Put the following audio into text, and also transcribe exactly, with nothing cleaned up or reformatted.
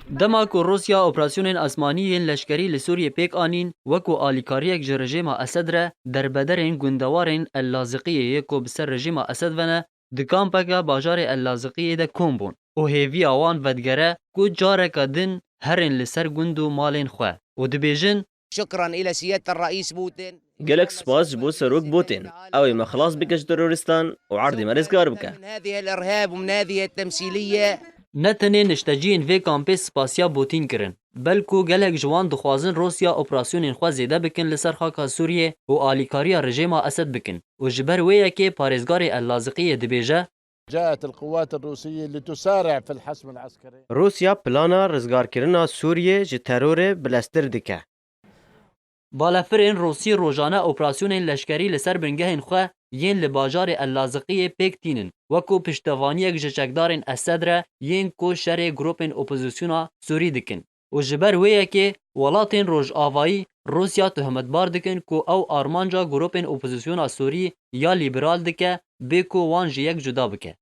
Dema ku Rûsya operasyonên asmanî yên leşkerî li Sûriyê pêk anîn, wekû alîkariyek ji rejîma Esed re, derbederên gundewarên El Laziqiyê yê ku bi ser rejîma Esed ve ne, di kampeke bajarê El Laziqiyê de kom bûn û hêviya wan vedigere ku careke din herên li ser gund û malên xwe û dibêjin, شكرا إلى سيادة الرئيس بوتين. Gelek spas ji bo Serok Botên. Ew ê me xilas bike ji terorîstan û erdê me rizgar bike. من هذه الإرهاب ومن هذه التمثيلية. Ne tenê nişteciyên vê kampê spasiya Botîn kirin, belku gelek ji wan dixwazin Rûsya operasyonên xwe zêde bikin li ser xaka Sûriyê û alîkariya rejêma Esed bikin û ji ber wê yekê parêzgarê El Laziqiyê dibêje, جاءت القوات الروسية لتسارع في الحسم العسكري. Rûsya plana rizgarkirina Sûriyê ji terorê bileztir dike. Balefirên Rûsî rojane operasyonên leşkerî li ser bingehên xwe yên li bajarê El Laziqiyê pêk tînin, wekû piştevaniyek ji çekdarên Esed re yên ku şerê grûpên opozisyona Sûrî dikin. Û ji ber wê yekê welatên Rojavayî Rûsya tohmetbar dikin ku ew armanca grûpên opozisyona Sûrî ya lîberal dike, bê ku wan ji yek cuda bike.